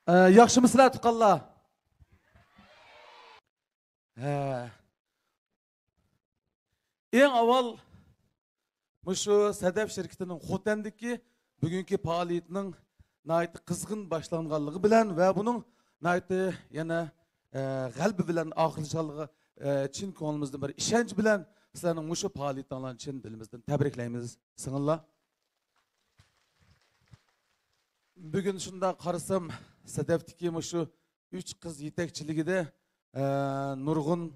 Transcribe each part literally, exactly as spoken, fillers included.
ئە، ياخشىمۇسىلەر، تۇغقانلار؟ ھە. ئەڭ ئاۋۋال مۇشۇ سەدەف شىركىتىنىڭ خوتەندىكى بۈگۈنكى پائالىيىتىنىڭ ناھايىتى قىزغىن باشلانغانلىقى بىلەن ۋە بۇنىڭ ناھايىتى يەنە، ئە، غەلىبە بىلەن ئاخىرلىشالىغى، ئە، چىن كۆڭلىمىزدىن بىر ئىشەنچ بىلەن سىلەرنىڭ مۇشۇ پائالىيىتىڭلارنى چىن دىلىمىزدىن تەبرىكلەيمىز، سىڭىللار. بۈگۈن شۇنداق قارىسام، سەدەپتىكى مۇشۇ ئۈچ قىز يېتەكچىلىكىدە، ئە، نۇرغۇن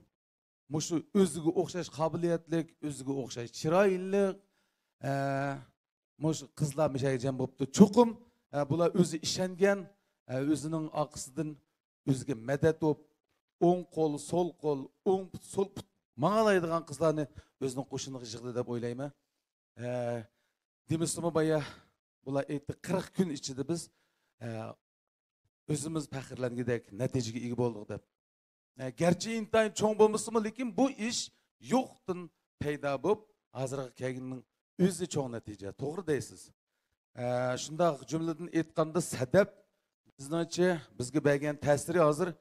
مۇشۇ ئۆزىگە ئوخشاش قابىلىيەتلىك، ئۆزىگە ئوخشاش چىرايلىق، ئە، مۇشۇ قىزلار مۇشۇ يەرگە جەم بوپتۇ. چوقۇم، ئە، بۇلار ئۆزى ئىشەنگەن، ئە، ئۆزىنىڭ ئارقىسىدىن ئۆزىگە مەدەت بولۇپ، ئوڭ قول، سول قول، ئوڭ پۇت، سول پۇت ماڭالايدىغان قىزلارنى ئۆزىنىڭ قوشۇنىغا يىغدى دەپ ئويلايمەن. ئە، دېمىسىمۇ بايا بۇلار ئېيتتى، قىرىق كۈن ئىچىدە بىز، ئە، ئۆزىمىز پەخىرلەنگۈدەك نەتىجىگە ئىگە بولدۇق دەپ. ئە، گەرچە ئىنتايىن چوڭ بولمىسىمۇ، لېكىن بۇ ئىش يوقتىن پەيدا بولۇپ، ھازىرغا كەلگىنىنىڭ ئۆزى چوڭ نەتىجە. توغرا دەيسىز. ئە، شۇنداق جۈملىدىن ئېيتقاندا، سەدەپ بىزنىڭچە بىزگە بەرگەن تەسىرى ھازىر،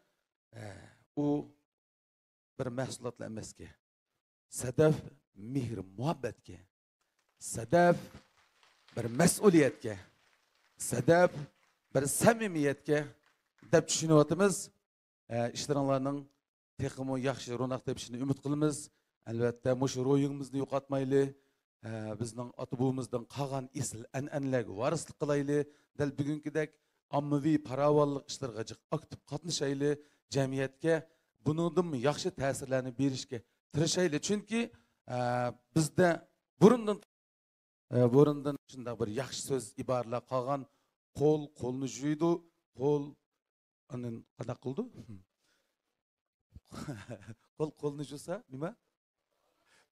ئە، ئۇ بىر مەھسۇلاتلا ئەمەسكەن. سەدەپ مېھىر مۇھەببەتكە، سەدەپ بىر مەسئۇلىيەتكە، سەدەپ بىر سەمىمىيەتكە دەپ چۈشىنىۋاتىمىز. ئە، ئىشلىرىڭلارنىڭ تېخىمۇ ياخشى روناق تېپىشىنى ئۈمىد قىلىمىز. ئەلۋەتتە، مۇشۇ روھىڭىزنى يوقاتمايلى. ئە، بىزنىڭ ئاتا-بوۋىمىزدىن قالغان ئېسىل ئەنئەنىلەرگە ۋارىسلىق قىلايلى. دەل بۈگۈنكىدەك ئاممىۋى پاراۋانلىق ئىشلىرىغا جىق ئاكتىپ قاتنىشايلى. جەمئىيەتكە بۇنىڭدىنمۇ ياخشى تەسىرلەرنى بېرىشكە تىرىشايلى. چۈنكى، ئە، بىزدە بۇرۇندىن، ئە، بۇرۇندىن شۇنداق بىر ياخشى سۆز، ئىبارىلەر قالغان، «قول قولنى جۇيىدۇ، قول ئاندىن قانداق قىلىدۇ؟» قول قولنى جۇسا نېمە؟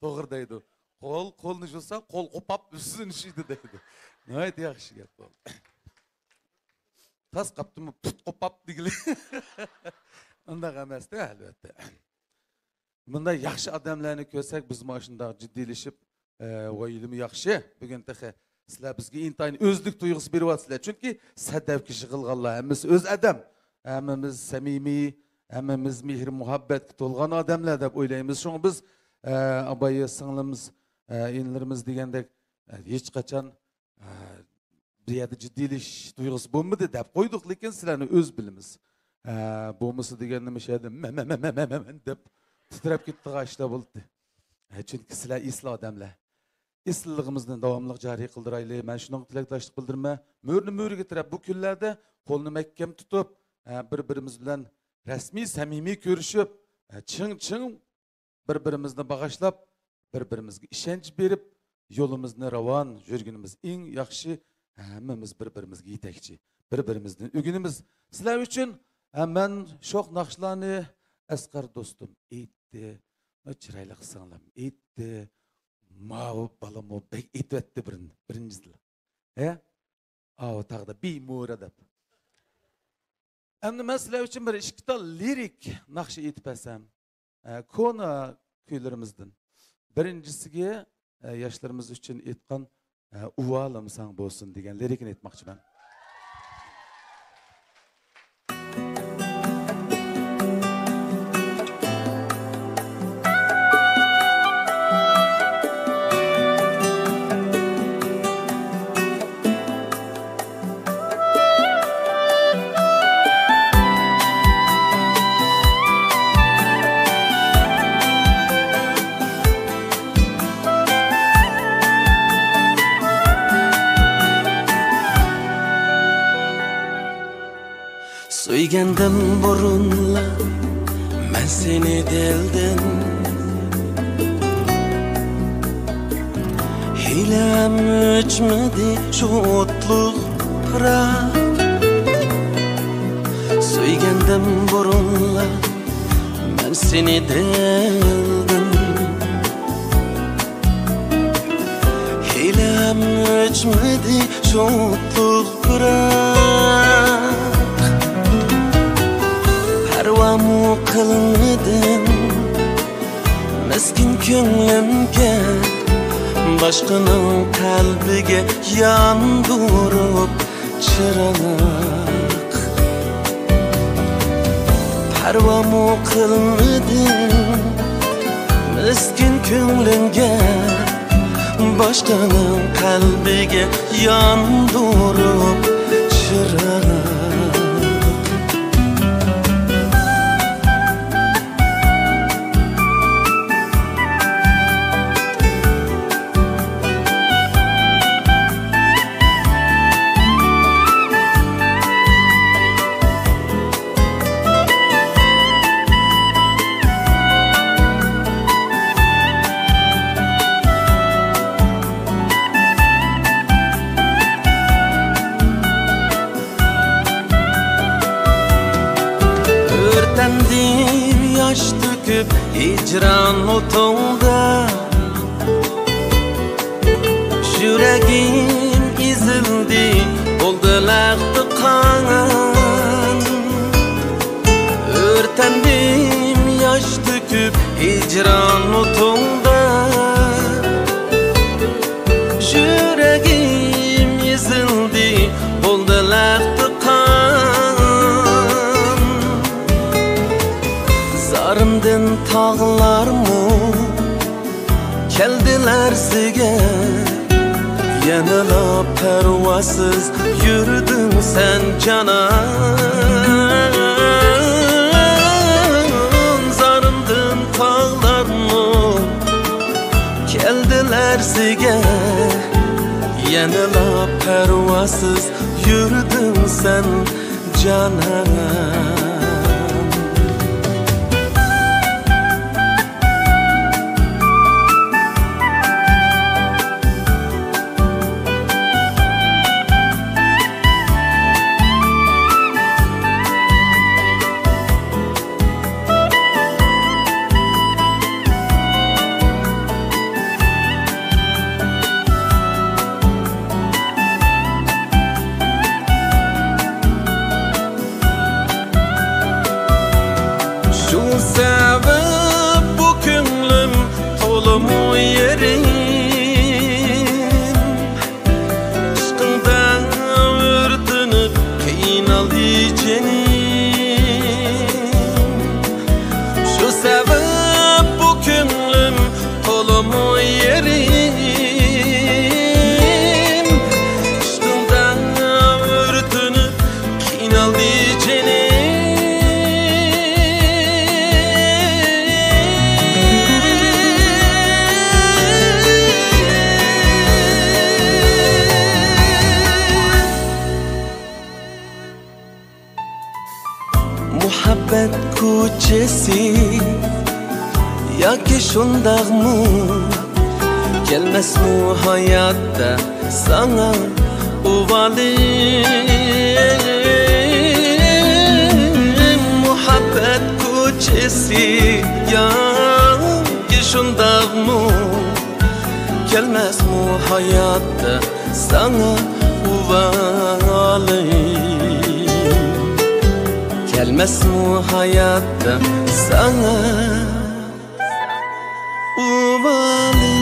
توغرا دەيدۇ. «قول قولنى جۇسا، قول قوپاپ ئۆزىنى جۇيىدۇ» دەيدۇ. ناھايىتى ياخشى گەپ بۇ. تاس قاپتىمۇ پۇت قوپاپ دېگىلى. ئۇنداق ئەمەستە، ئەلۋەتتە. بۇنداق ياخشى ئادەملەرنى كۆرسەك، بىز مانا شۇنداق جىددىيلىشىپ، ئە، ۋاي، ھېلىمۇ ياخشى. بۈگۈن تېخى سىلەر بىزگە ئىنتايىن ئۆزلۈك تۇيغۇسى بېرىۋاتىسىلەر. چۈنكى سەدەپكە يىغىلغانلار ھەممىسى ئۆز ئادەم. ھەممىمىز سەمىمىي، ھەممىمىز مېھىر-مۇھەببەتكە تولغان ئادەملەر دەپ ئويلايمىز. شۇڭا بىز، ئە، ئابايى سىڭلىمىز، ئە، ئىنىلىرىمىز دېگەندەك، ئە، ھېچقاچان، ئە، بۇ يەردە جىددىيلىشىش تۇيغۇسى بولمىدى دەپ قويدۇق، لېكىن سىلەرنى ئۆز بىلىمىز. ئە، بولمىسا دېگەندە مۇشۇ يەردە مەن، مەن، مەن، مەن، مەن، مەن دەپ تىترەپ كېتىدىغان ئىشلار بولدى. ئە، چۈنكى سىلەر ئېسىل ئادەملەر. ئېسىللىقىمىزنى داۋاملىق جارى قىلدۇرايلى. مەن شۇنىڭغا تىلەكداشلىق بىلدۈرىمەن. مۈرىنى مۈرىگە تىرەپ، بۇ كۈنلەردە قولنى مەھكەم تۇتۇپ، ئە، بىر-بىرىمىز بىلەن رەسمىي، سەمىمىي كۆرۈشۈپ، ئە، چىڭ-چىڭ بىر-بىرىمىزنى باغاشلاپ، بىر-بىرىمىزگە ئىشەنچ بېرىپ، يولىمىزنى راۋان يۈرگىنىمىز ئەڭ ياخشى. ھەممىمىز بىر-بىرىمىزگە يېتەكچى، بىر-بىرىمىزدىن ئۆگىنىمىز. سىلەر ئۈچۈن، ھە، مەن شوخ ناخشىلارنى ئەسقەر دوستۇم ئېيتتى، چىرايلىق سىڭلىم ئېيتتى، ماۋۇ بالىمۇ بەك ئېيتىۋەتتى بىرىنچىدىن. ھە؟ ئاۋۇ تاغدا بىمۇرا دەپ. ئەمدى مەن سىلەر ئۈچۈن بىر ئىككى تال لىرىك ناخشا ئېيتىپ بەرسەم، ئە، كونا كۈيلىرىمىزدىن. بىرىنچىسىگە، ئە، ياشلىرىمىز ئۈچۈن ئېيتقان، ئە، ئۇۋالىم ساڭا بولسۇن دېگەن لىرىكىنى ئېيتماقچىمەن. سۆيگەندىم بۇرۇنلا مەن سېنى دىلدىن، ھېلىھەم ئۆچمىدى شۇ ئوتلۇق پىراق. سۆيگەندىم بۇرۇنلا مەن سېنى دىلدىن، ھېلىھەم ئۆچمىدى شۇ ئوتلۇق پىراق. پەرۋامۇ قىلمىدىم مىسكىن كۆڭلۈمگە، باشقىنىڭ قەلبىگە ياندۇرۇپ چىراغ. پەرۋامۇ قىلمىدىم مىسكىن كۆڭلۈڭگە، باشقىنىڭ قەلبىگە ياندۇرۇپ چىراغ. ئۆرتەندىم ياش تۆكۈپ ھىجران ئوتۇڭدا، يۈرىكىم ئېزىلدى، بولدى لەختە قان. ئۆرتەندىم ياش تۆكۈپ ھىجران ئوتۇڭدا، يۈرىكىم ئېزىلدى، بولدى لەختە قان. زارىمدىن تاغلارمۇ كەلدى لەرزىگە، يەنىلا پەرۋاسىز يۈردۈڭ سەن جانان. زارىمدىن تاغلارمۇ كەلدى لەرزىگە، يەنىلا پەرۋاسىز يۈردۈڭ سەن جانان. شۇ سەۋەب بۇ كۆڭلۈم تولىمۇ يېرىم. ئىشقىڭدا ئۆرتىنىپ قىينالدى جېنىم. شۇ سەۋەب بۇ كۆڭلۈم تولىمۇ يېرىم. ئىشقىڭدا ئۆرتىنىپ قىينالدى جېنىم. مۇھەببەت كوچىسى ياكى شۇنداقمۇ؟ كەلمەسمۇ ھاياتتا ساڭا ئۇۋالىم؟ مۇھەببەت كوچىسى ياكى شۇنداقمۇ؟ كەلمەسمۇ ھاياتتا ساڭا ئۇۋالىم؟ كەلمەسمۇ ھاياتتا ساڭا ئۇۋالىم؟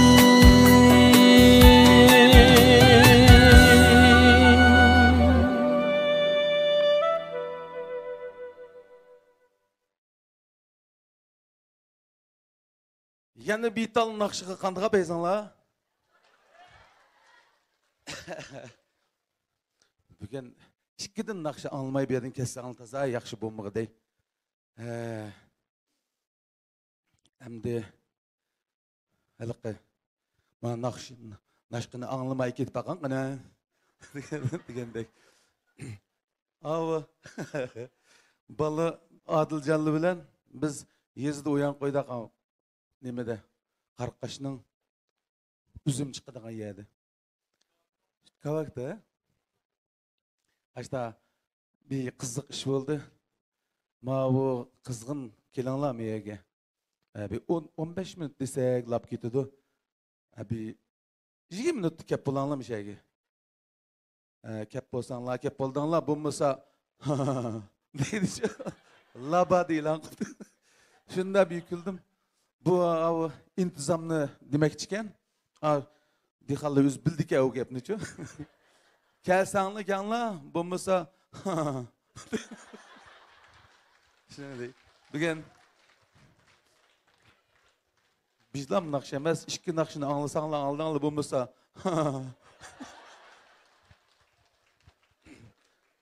يەنە بىتال ناخشىغا قانداق بەيزىڭلار؟ بۈگۈن ئىككىدىن ناخشا ئاڭلىماي بۇ يەردىن كەتسەڭلار تازا ياخشى بولمىغۇدەي. ھە. ئەمدى ھېلىقى مانا ناخشا، ناشقىنى ئاڭلىماي كېتىپ باقاڭ قېنى دېگەندەك. ئاۋۇ بالا ئادىلجانلار بىلەن بىز يېزىدا ئويۇن قويدۇق، ئاۋۇ نېمىدە، قاراقاشنىڭ ئۈزۈم چىقىدىغان يەردە. كاۋاكتا. ئاشتا بىر قىزىق ئىش بولدى. ماۋۇ قىزغىن كېلىڭلار مۇ يەرگە. ھە، بىر ئون، ئون بەش مىنۇت دېسەك لاپ كېتىدۇ. ھە، بىر يىگىرمە مىنۇتتا كەپ بولاڭلار مۇشۇ يەرگە. ئە، كەپ بولساڭلار، كەپ بولدۇڭلار، بولمىسا، دەيدىچۇ. لابا دېگىلەڭ قىپتۇ. شۇنداق بىر كۈلدۈم. بۇ، ئاۋۇ ئىنتىزامنى دېمەكچىكەن. ئا، دېھقانلار ئۆزى بىلدىكەن ئۇ گەپنىچۇ. كەلسەڭلار، كەڭلار، بولمىسا، شۇنى دەي. بۈگۈن بىجلام ناخشا ئەمەس، ئىككى ناخشىنى ئاڭلىساڭلار، ئاڭلىدىڭلار بولمىسا.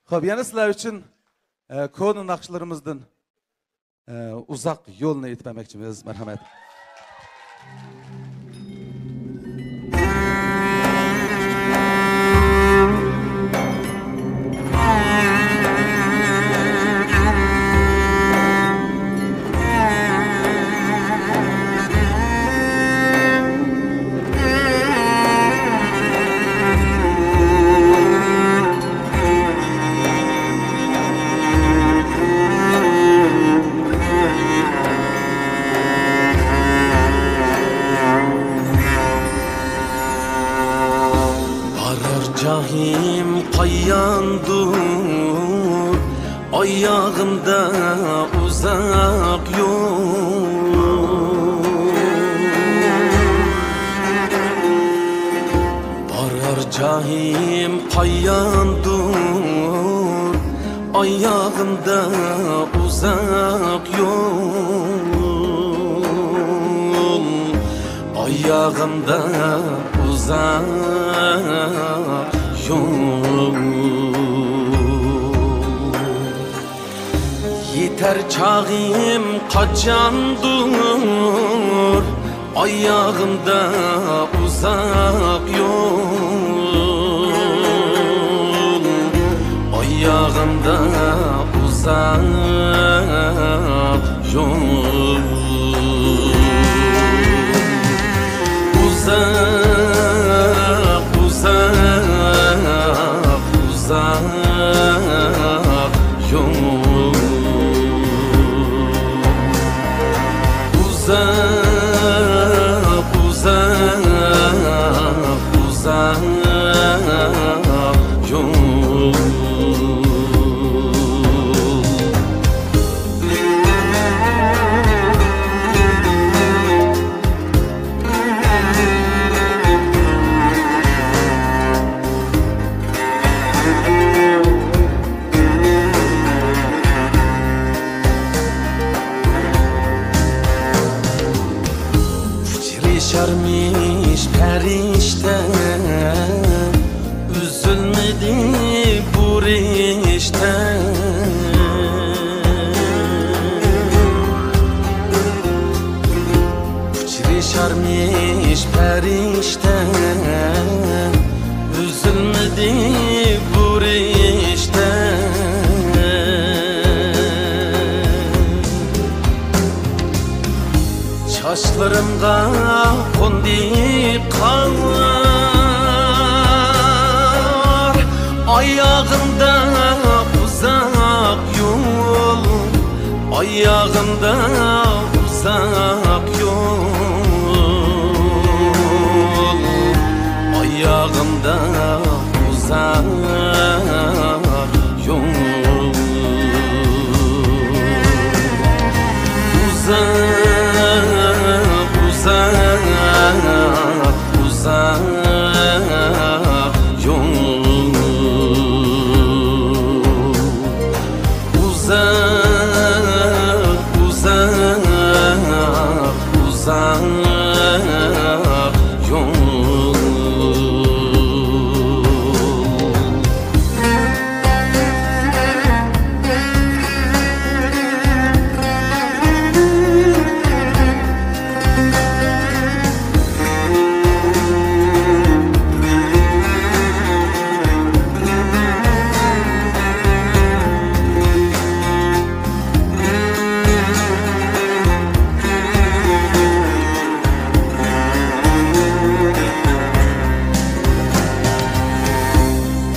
خوپ، يەنە سىلەر ئۈچۈن، ئە، كونا ناخشىلىرىمىزدىن، ئە، ئۇزاق يولنى ئېيتىپ بەرمەكچىمىز. مەرھەمەت. بارار جايىم قاياندۇر، ئاياغىمدا ئۇزاق يول. بارار جايىم قاياندۇر، ئاياغىمدا ئۇزاق يول. ئاياغىمدا ئۇزاق يول. يېتەر چاغىم قاچاندۇر، ئاياغىمدا ئۇزاق يول. ئاياغىمدا ئۇزاق يول. ئۇزاق، ئۇزاق، ئۇزاق يول. ئۇزاق، ئۇزاق، ئۇزاق يول. ئۇچرىشارمىش پەرىشتە، ئۈزۈلمىدى بۇ رىشتە. ئۇچرىشارمىش پەرىشتە، ئۈزۈلمىدى بۇ رىشتە. چاچلىرىمغا قوندى قار، ئاياغىمدا ئۇزاق يول، ئاياغىمدا ئۇزاق يول، ئاياغىمدا ئۇزاق يول. ئۇزاق، ئۇزاق، ئۇزاق يول. ئۇزاق، ئۇزاق، ئۇزاق يول.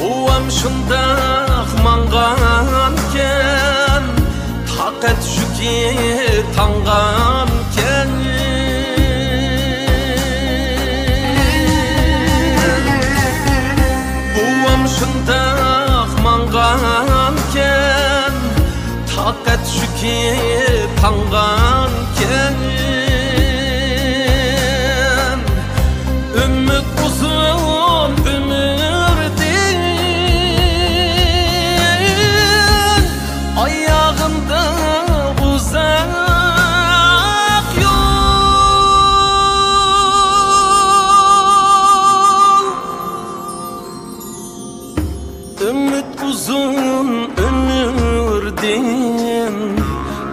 بوۋام شۇنداق ماڭغانكەن، تاقەت يۈكى تاڭغانكەن. بوۋام شۇنداق ماڭغانكەن، تاقەت يۈكى تاڭغانكەن. ئۈمىد ئۇزۇن ئۆمۈردىن، ئاياغىمدا ئۇزاق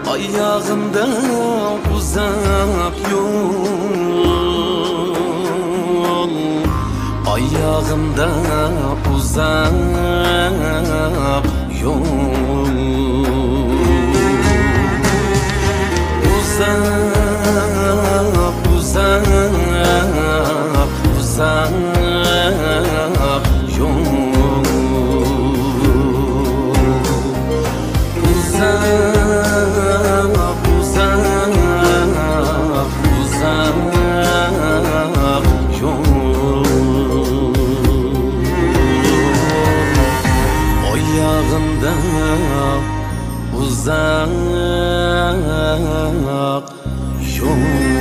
ئاياغىمدا ئۇزاق يول، ئاياغىمدا ئۇزاق يول. ئۇزاق، ئۇزاق، ئۇزاق يول. ئۇزاق، ئۇزاق، ئۇزاق يول. ئاياغىمدا ئۇزاق يول.